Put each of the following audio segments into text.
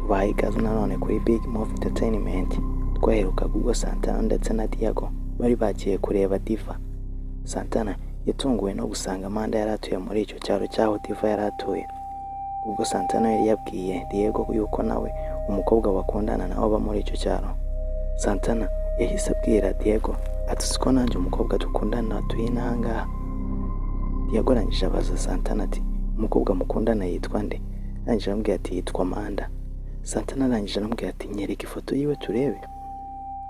Tubahaye ikaze nanone kuri Big Move Entertainment. Twaherukaga ubwo Santana ndetse na Diego bari bagiye kureba Diva. Santana yatunguwe no gusanga Amanda yari atuye muri icyo cyaro cy'aho Diva yari atuye. Ubwo Santana yari yabwiye Diego yuko nawe umukobwa bakundana nawe aba muri icyo cyaro, Santana yahise abwira Diego ati: "Siko nanjye umukobwa dukundana atuye inaha ngaha?" Diego arangije abaza Santana ati: "Umukobwa mukundana yitwa nde?" Arangije aramubwira ati: "Yitwa Amanda." Santana arangije aramubwira ati: "Nyereka ifoto yiwe turebe."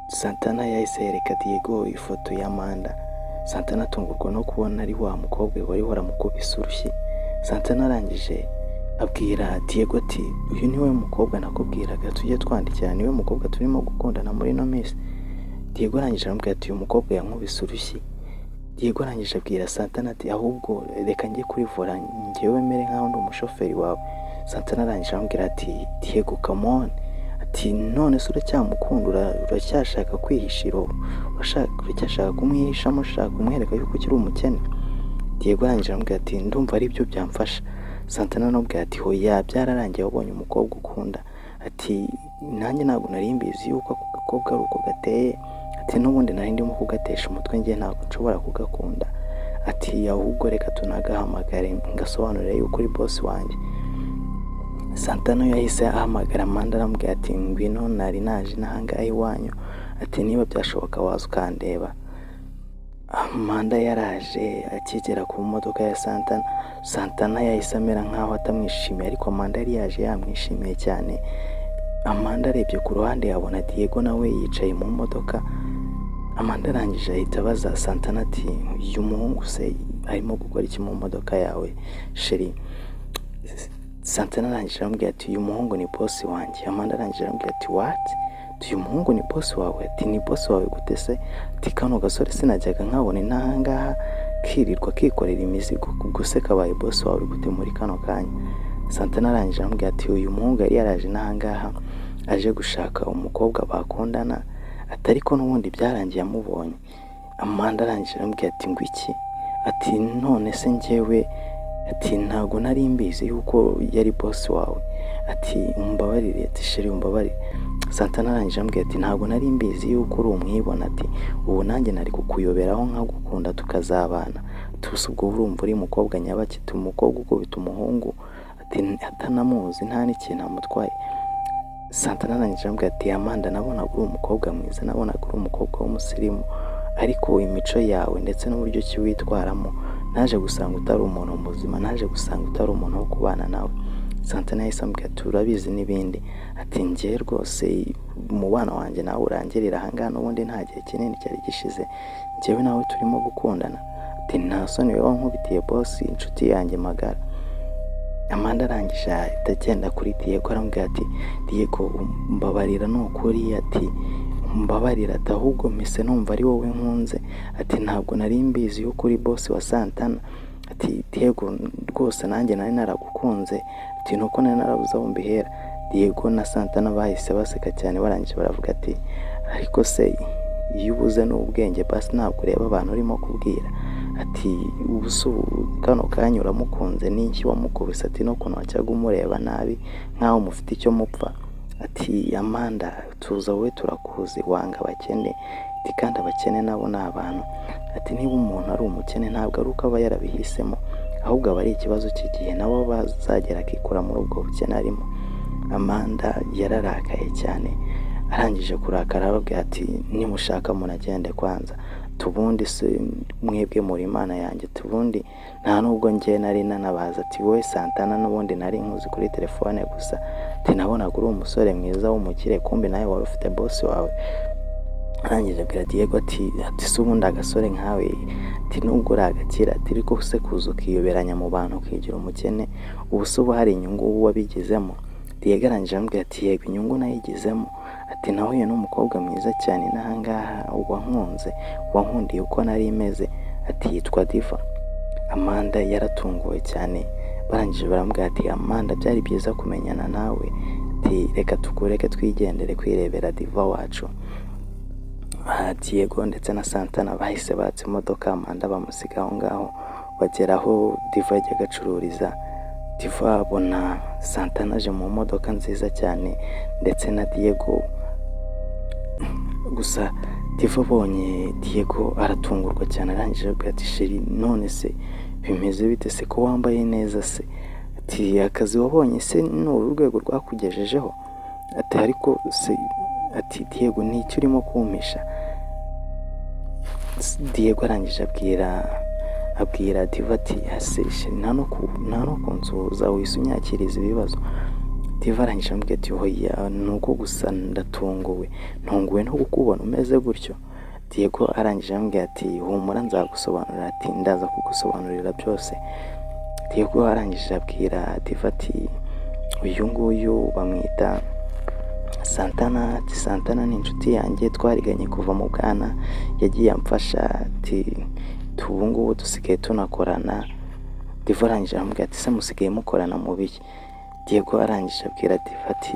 Santana yahise yereka Diego ifoto ya Amanda. Santana atungurwa no kubona ari wa mukobwa wari waramukubise urushyi. Santana arangije abwira Diego ati: "Uyu niwe mukobwa nakubwiraga tujye twandikira, niwe mukobwa turimo gukundana muri ino minsi." Diego arangije aramubwira ati: "Uyu mukobwa yankubise urushyi." Diego arangije abwira Santana ati: "Ahubwo reka njye kuri volant, njyewe mere nkaho ndi umushoferi wawe." Santana arangije aramubwira ati: "Diego, come on." Ati: "None se uracyamukunda? Uracyashaka kwihishira? Uracyashaka kumwihishamo, ushaka kumwereka yuko ukiri umukene?" Diego arangije aramubwira ati: "Ndumva ari byo byamfasha." Santana aramubwira ati: "Hoya, byararangiye, wabonye umukobwa ukunda." Ati: "Nanjye ntabwo nari mbizi yuko ako gakobwa ari uko gateye." Ati: "N'ubundi nari ndimo kugatesha umutwe, njye ntabwo nshobora kugakunda." Ati: "Ahubwo reka tunagahamagare ngasobanurire yuko uri boss wanjye." Santana yahise ahamagara Amanda, aramubwira ati: "Ngwino, nari naje n'ahangaha iwanyu." Ati: "Niba byashoboka waza ukandeba." Amanda yaraje, akigera ku modoka ya Santana, Santana yahise amera nkaho atamwishimiye, ariko Amanda yari yaje yamwishimiye cyane. Amanda arebye ku ruhande yabona Diego nawe yicaye mu modoka. Amanda arangije ahita abaza Santana ati: "Uyu muhungu se arimo gukora iki mu modoka yawe, chérie?" Santana arangije aramubwira ati: "Uyu muhungu ni boss wanjye." Amanda arangije aramubwira ati: "What? Uyu muhungu ni boss wawe?" Ati: "Ni boss wawe gute se?" Ati: "Kano gasore sinajyaga nkabona inaha ngaha kirirwa kikorera imizigo, ubwo se kabaye boss wawe gute muri kano kanya?" Santana arangije aramubwira ati: "Uyu muhungu yari yaraje inaha ngaha aje gushaka umukobwa bakundana." Ati: "Ariko n'ubundi byarangiye amubonye." Amanda arangije aramubwira ati: "Ngo iki?" Ati: "None se njyewe," ati, "ntabwo nari mbizi yuko yari boss wawe." Ati: "Umbabarire." Ati: "Chérie, umbabarire." Santana arangije aramubwira ati: "Ntabwo nari mbizi yuko uri umwibone." Ati: "Ubu nanjye nari kukuyoberaho nkagukunda tukazabana tuzi. Ubwo urumva uri umukobwa nyabaki?" Ati: "Umukobwa ukubita umuhungu," ati, "atanamuzi, nta n'ikintu amutwaye." Santana arangije aramubwira ati: "Amanda, nabonaga uri umukobwa mwiza, nabonaga uri umukobwa w'umusirimu, ariko imico yawe ndetse n'uburyo ki witwaramo, naje gusanga utari umuntu muzima, naje gusanga utari umuntu wo kubana nawe." Santana yahise amubwira ati: "Urabizi n'ibindi." Ati: "Njye rwose umubano wanjye nawe urangirira ahangaha, n'ubundi nta gihe kinini cyari gishize njyewe nawe turimo gukundana." Ati: "Nta soni, wowe wankubitiye boss, inshuti yanjye magara?" Amanda arangije ahita agenda kuri Diego, aramubwira ati: "Diego, mbabarira ni ukuri." Ati: "Mbabarira." Ati: "Ahubwo mpise numva ari wowe nkunze." Ati: "Ntabwo nari mbizi yuko uri boss wa Santana." Ati: "Diego, rwose nanjye nari naragukunze." Ati: "Nuko nari narabuze aho mbihera." Diego na Santana bahise baseka cyane, barangije baravuga ati: "Ariko se iyo ubuze n'ubwenge basi ntabwo ureba abantu urimo kubwira?" Ati: "Ubu se ubu kano kanya uramukunze n'iki wamukubise?" Ati: "N'ukuntu wajyaga umureba nabi nkaho mufite icyo mupfa." Ati: "Amanda, tuza, wowe turakuzi, wanga abakene." Ati: "Kandi abakene nabo ni abantu." Ati: "Niba umuntu ari umukene ntabwo ari uko aba yarabihisemo, ahubwo aba ari ikibazo cy'igihe, nawe bazagera akikura muri ubwo bukene arimo." Amanda yararakaye cyane. Arangije kurakara arababwira ati: "Nimushaka munagende kwanza, tubundi se mwebwe muri Imana yanjye? Tubundi nta nubwo njye nari nanabaza." Ati: "Wowe Santana, n'ubundi nari nkuzi kuri telefone gusa." Ati: "Nabonaga uri umusore mwiza w'umukire, kumbe nawe wari ufite boss wawe." Arangije abwira Diego ati: "Se ubundi agasore nkawe," ati, "nubwo uri agakira," ati, "ariko se kuza ukiyoberanya mu bantu, ukigira umukene, ubu se uba hari inyungu wabigizemo?" Diego arangije aramubwira ati: "Yego, inyungu nayigizemo." Ati: "Nahuye n'umukobwa mwiza cyane n'ahangaha wankunze, wankundiye uko nari meze." Ati: "Yitwa Diva." Amanda yaratunguwe cyane. Barangije baramubwira ati: "Amanda, byari byiza kumenyana nawe." Ati: "Reka tukureke twigendere kwirebera Diva wacu." Diego ndetse na Santana bahise batsa imodoka, Amanda bamusiga aho ngaho, bagera aho Diva yajyaga acururiza. Diva abona Santana aje mu modoka nziza cyane ndetse na Diego. Gusa Diva abonye Diego aratungurwa cyane, arangije avuga ati: "Chéri, none se bimeze bite se ko wambaye neza se?" Ati: "Akazi wabonye se ni uru rwego rwakugejejeho?" Ati: "Ariko se," ati: "Diego, ni icyo urimo kumpisha?" Diego arangije abwira Diva ati: "Ase chéri, nta no kunsuhuza, wihise unyakiriza ibibazo?" Diva arangije amubwira ati: "Hoya, ni uko gusa ndatunguwe, ntunguwe no kukubona umeze gutyo." Diego arangije amubwira ati: "Humura, nzagusobanurira," ati: "Ndaza kugusobanurira byose." Diego arangije abwira Diva ati: "Uyu nguyu bamwita Santana," ati: "Santana ni inshuti yanjye, twariganye kuva mu bwana, yagiye amfasha," ati: "ubu ngubu dusigaye tunakorana." Diva arangije aramubwira ati: "Se musigaye mukorana mu biki?" Diego arangije abwira Diva ati: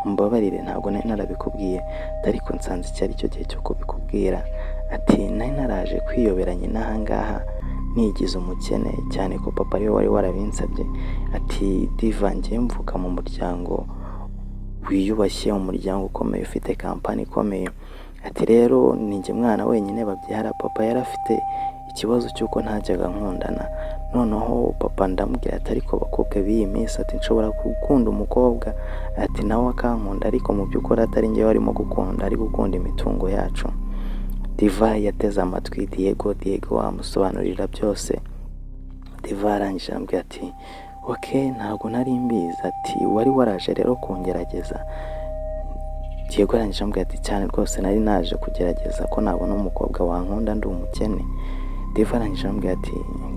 "Umbabarire, ntabwo nari narabikubwiye, ariko nsanze iki ari cyo gihe cyo kubikubwira," ati: "Nari naraje kwiyoberanya inaha ngaha nigize umukene, cyane ko papa ariwe wari warabinsabye," ati: "Diva, njye mvuka mu muryango wiyubashye, umuryango ukomeye ufite kampani ikomeye," ati: "Rero ni njye mwana wenyine babyara. Papa yari afite ikibazo cy'uko ntajyaga nkundana. Noneho papa ndamubwira ati: 'Ariko abakobwa b'iyi minsi,' ati: 'nshobora gukunda umukobwa,' ati: 'nawe akankunda, ariko mu by'ukuri atari njyewe arimo gukunda, ari gukunda imitungo yacu.'" Diva yateze amatwi Diego, Diego amusobanurira byose. Diva arangije arambwira ati: "Okay, ntabwo nari mbizi," ati: "Wari waraje rero kungerageza?" Diego arangije ambwira ati: "Cyane rwose, nari naje kugerageza ko nabona umukobwa wankunda ndi umukene." Diva arangije arambwira ati: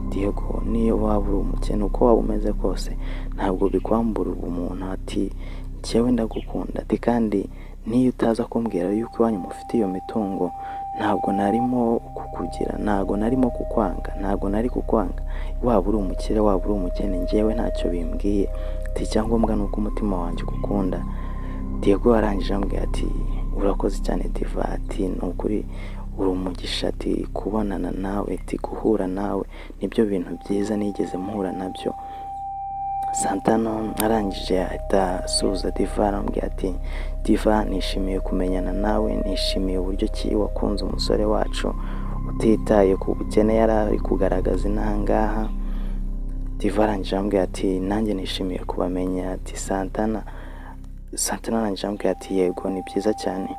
"Diego, niyo waba uri umukene, uko waba umeze kose, ntabwo bikwambura ubumuntu," ati: "Njyewe ndagukunda," ati: "kandi niyo utaza kumbwira yuko iwanyu mufite iyo mitungo, ntabwo narimo kukugira, ntabwo narimo kukwanga, ntabwo nari kukwanga. Waba uri umukire, waba uri umukene, njyewe ntacyo bimbwiye," ati: "icyangombwa ni uko umutima wanjye ugukunda." Diego arangije ambwira ati: "Urakoze cyane Diva," ati: "ni ukuri uri umugisha," ati: "kubonana nawe," ati: "guhura nawe nibyo bintu byiza nigeze mpura nabyo." Santana arangije ahita asuhuza Diva, aramubwira ati: "Diva, nishimiye kumenyana nawe, nishimiye uburyo ki wakunze umusore wacu utitaye ku bukene yari ari kugaragaza inaha ngaha." Diva arangije arambwira ati: "Nanjye nishimiye kubamenya," ati: "Santana." Santana arangije arambwira ati: "Yego, ni byiza cyane."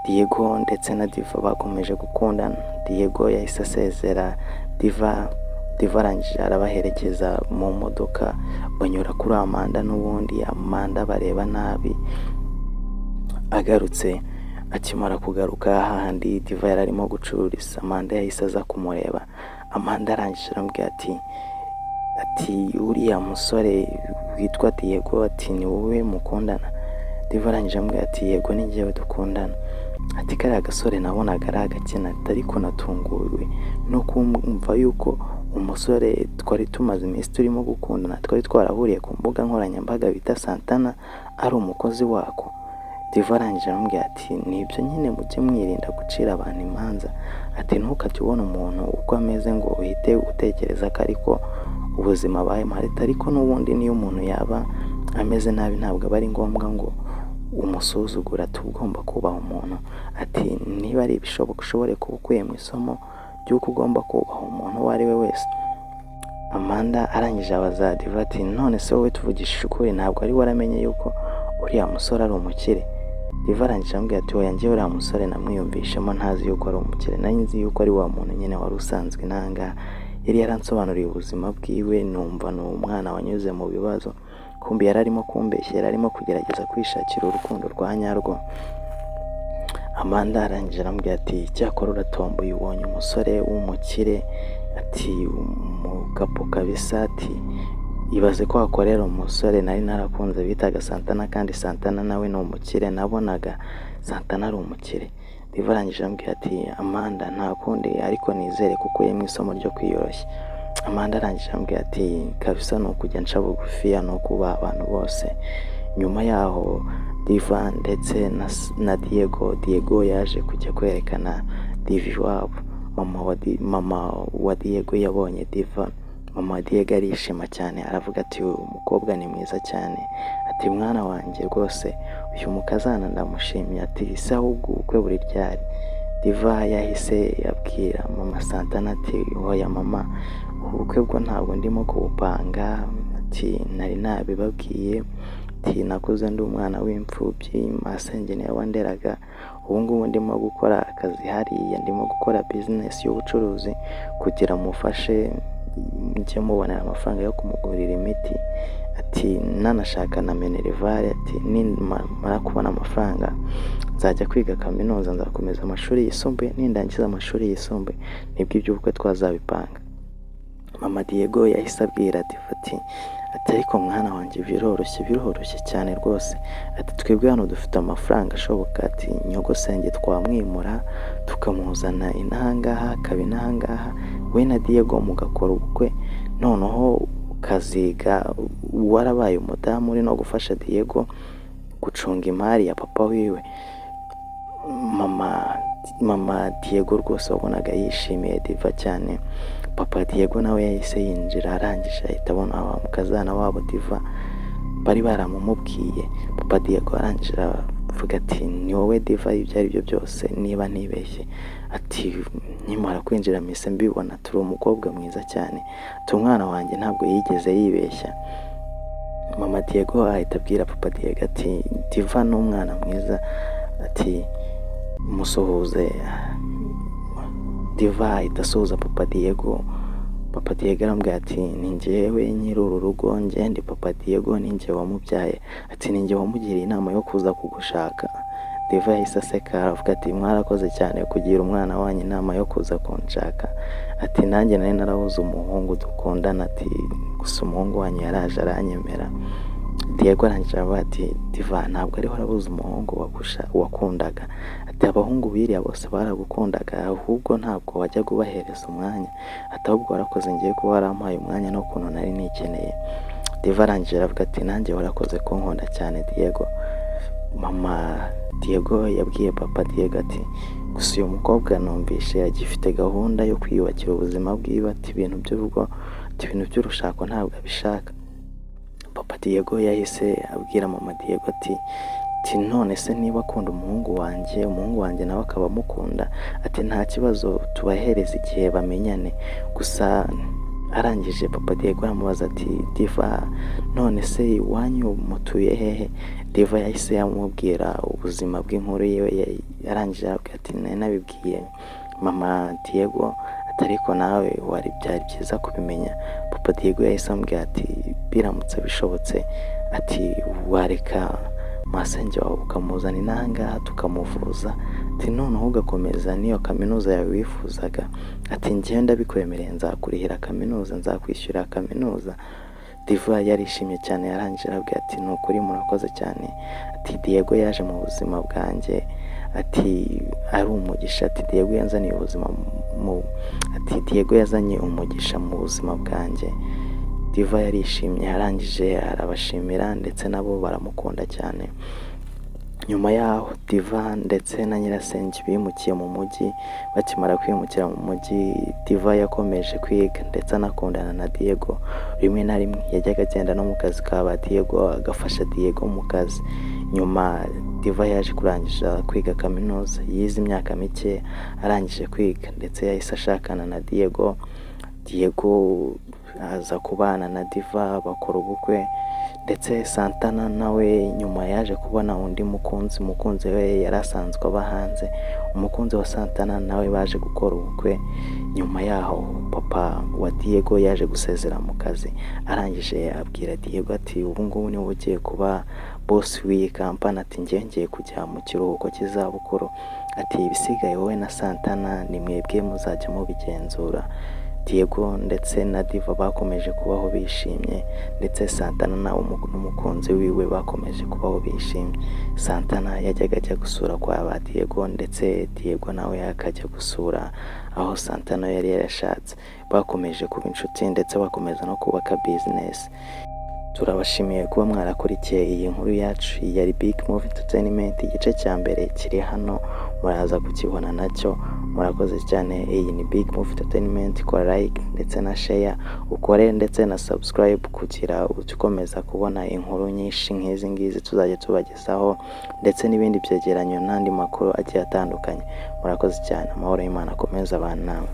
Diego ndetse na Diva bakomeje gukundana. Diego yahise asezera Diva, Diva arangije arabaherekeza mu modoka, banyura kuri Amanda n'ubundi Amanda bareba nabi. Agarutse, akimara kugaruka hahandi Diva yari arimo gucururiza, Amanda yahise aza kumureba. Amanda arangije aramubwira ati: "Uriya musore witwa Diego," ati: "ni wowe mukundana?" Diva arangije aramubwira ati: "Yego, ni njyewe dukundana," ati: "Kariya gasore nabonaga ari agakene," ati: "ariko natunguwe no kumva yuko umusore twari tumaze iminsi turimo gukundana, twari twarahuriye ku mbuga nkoranyambaga bita Santana, ari umukozi wako." Diva arangije aramubwira ati: "Nibyo nyine, mujye mwirinda gucira abantu imanza," ati: "ntukajye ubona umuntu uko ameze ngo uhite utekereza ko ariko ubuzima abayemo," ati: "ariko n'ubundi niyo umuntu yaba ameze nabi, ntabwo aba ari ngombwa ngo umusuzugure," ati: "uba ugomba kubaha umuntu," ati: "niba ari ibishoboka ushobore kuba ukuye mu isomo ry'uko ugomba kubaha umuntu uwo ari we wese." Amanda arangije abaza Diva ati: "None se wowe, tuvugishije ukuri, ntabwo wari waramenye yuko uriya musore ari umukire?" Diva arangije aramubwira ati: "Oya, njyewe uriya musore namwiyumvishemo ntazi yuko ari umukire. Nari nzi yuko ari wa muntu nyine wari usanzwe inaha ngaha. Yari yaransobanuriye ubuzima bwiwe, numva ni umwana wanyuze mu bibazo. Kumbi yari arimo kumbeshya, yari arimo kugerageza kwishakira urukundo rwa nyarwo." Amanda arangije aramubwira ati: "Icyakora uratomboye, ubonye umusore w'umukire," ati: "umukapo kabisa," ati: "ibaze ko wakorera umusore nari narakunze bitaga Santana, kandi Santana nawe ni umukire. Nabonaga Santana ari umukire." Diva arangije aramubwira ati: "Amanda, nta kundi, ariko nizere ko ukuyemo isomo ryo kwiyoroshya." Amanda arangije aramubwira ati: "Kabisa, ni ukujya nca bugufiya, ni ukubaha abantu bose." Nyuma yaho Diva ndetse na Diego, Diego yaje kujya kwerekana Diva iwabo. Mama wa Diego yabonye Diva. Mama Diego arishima cyane, aravuga ati: "Uyu mukobwa ni mwiza cyane." Ati: "Mwana wanjye, rwose uyu mukazana ndamushimye." Ati: "Ese ahubwo ubukwe buri ryari?" Diva yahise abwira mama Santana ati: "Oya mama, ubukwe bwo ntabwo ndimo kubupanga." Ati: "Nari nabibabwiye." Ati: "Nakuze ndi umwana w'imfubyi, masenge niwe wanderaga. Ubu ngubu ndimo gukora akazi hariya, ndimo gukora bizinesi y'ubucuruzi kugira mufashe, njye mubonera amafaranga yo kumugurira imiti." Ati: "Nanashaka na minerval." Ati: "Nimara kubona amafaranga nzajya kwiga kaminuza, nzakomeza amashuri yisumbuye. Nindangiza amashuri yisumbuye nibwo iby'ubukwe twazabipanga." Mama Diego yahise abwira Diva ati: "Ariko mwana wanjye, biroroshye, biroroshye cyane rwose." Ati: "Twebwe hano dufite amafaranga ashoboka." Ati: "Nyogosenge twamwimura tukamuzana inahangaha, akaba inahangaha, we na Diego mugakora ubukwe, noneho ukaziga warabaye umudamu, uri no gufasha Diego gucunga imari ya papa wiwe." Mama Diego rwose wabonaga yishimiye Diva cyane. Papa Diego nawe yahise yinjira, arangije ahita abona wa mukazana wabo Diva bari baramumubwiye. Papa Diego arangije aravuga ati: "Ni wowe Diva ibyo ari byo byose, niba ntibeshye." Ati: "Nkimara kwinjira mpise mbibona, turi umukobwa mwiza cyane." Ati: "Umwana wanjye ntabwo yigeze yibeshya." Mama Diego ahita abwira papa Diego ati: "Diva ni umwana mwiza." Ati: "Musuhuze." Diva ahita asuhuza papa Diego. Papa Diego aramubwira ati: "Ni njyewe nyiri uru rugo, njye ndi papa Diego, ni njye wamubyaye." Ati: "Ni njye wamugiriye inama yo kuza kugushaka." Diva yahise aseka, aravuga ati: "Mwarakoze cyane kugira umwana wanyu inama yo kuza kunshaka." Ati: "Nanjye nari narabuze umuhungu dukundana." Ati: "Gusa umuhungu wanyu yaraje aranyemera." Diego arangije aravuga ati: "Diva, ntabwo ariho warabuze umuhungu wakundaga." Ati: "Abahungu biriya bose baragukundaga, ahubwo ntabwo wajyaga ubahereza umwanya." Ati: "Ahubwo warakoze ngiye kuba warampaye umwanya n'ukuntu nari nikeneye." Diva arangije aravuga ati: "Nanjye warakoze kunkunda cyane, Diego." Mama Diego yabwiye papa Diego ati: "Gusa uyu mukobwa numvishe agifite gahunda yo kwiyubakira ubuzima bwiwe." Ati: "Ibintu by'urugo, ati ibintu by'urushako ntabwo abishaka." Papa Diego yahise abwira mama Diego ati: "None se niba akunda umuhungu wanjye, umuhungu wanjye nawe akaba amukunda," ati "nta kibazo, tubahereze igihe bamenyane gusa." Arangije papa Diego aramubaza ati: "Diva, none se iwanyu mutuye hehe?" Diva yahise amubwira ubuzima bw'inkuru yiwe. Arangije arabwira ati: "Nari nabibwiye mama Diego," ati "ariko nawe wari byari byiza kubimenya." Papa Diego yahise amubwira ati: "Biramutse bishobotse," ati "wareka masenge wawe ukamuzana inahangaha tukamuvuza," ati "noneho ugakomeza n'iyo kaminuza yawe wifuzaga." Ati: "Njyewe ndabikwemereye, nzakurihira kaminuza, nzakwishyurira kaminuza." Diva yarishimye cyane, yarangije arabwira ati: "Ni ukuri murakoze cyane." Ati: "Diego yaje mu buzima bwanjye," ati "ari umugisha." Ati: "Diego yanzaniye ubuzima mu," ati: "Diego yazanye umugisha mu buzima bwanjye." Diva yarishimye, arangije arabashimira, ndetse nabo baramukunda cyane. Nyuma yaho Diva ndetse na nyirasenge bimukiye mu mujyi. Bakimara kwimukira mu mujyi, Diva yakomeje kwiga ndetse anakundana na Diego. Rimwe na rimwe yajyaga agenda no mu kazi ka ba Diego, agafasha Diego mu kazi. Nyuma Diva yaje kurangiza kwiga kaminuza, yize imyaka mike arangije kwiga, ndetse yahise ashakana na Diego. Diego aza kubana na Diva, bakora ubukwe. Ndetse Santana nawe nyuma yaje kubona undi mukunzi. Umukunzi we yari asanzwe aba hanze. Umukunzi wa Santana nawe baje gukora ubukwe. Nyuma yaho papa wa Diego yaje gusezera mu kazi, arangije abwira Diego ati: "Ubu ngubu niwe ugiye kuba boss w'iyi kampani." Ati: "Njye ngiye kujya mu kiruhuko cy'izabukuru." Ati: "Ibisigaye wowe na Santana ni mwebwe muzajya mubigenzura." Diego ndetse na Diva bakomeje kubaho bishimye, ndetse Santana nawe n'umukunzi wiwe bakomeje kubaho bishimye. Santana yajyaga ajya gusura kwa ba Diego, ndetse Diego nawe akajya gusura aho Santana yari yarashatse. Bakomeje kuba inshuti ndetse bakomeza no kubaka bizinesi. Turabashimiye kuba mwarakurikiye iyi nkuru yacu. Yari Big Movie Entertainment. Igice cya mbere kiri hano, muraza kukibona nacyo. Murakoze cyane. Iyi ni Big Move Entertainment. Kora like ndetse na share, ukore ndetse na subscribe kugira ujye ukomeza kubona inkuru nyinshi nk'izi ngizi tuzajya tubagezaho, ndetse n'ibindi byegeranyo n'andi makuru agiye atandukanye. Murakoze cyane. Amahoro y'Imana akomeze abana namwe.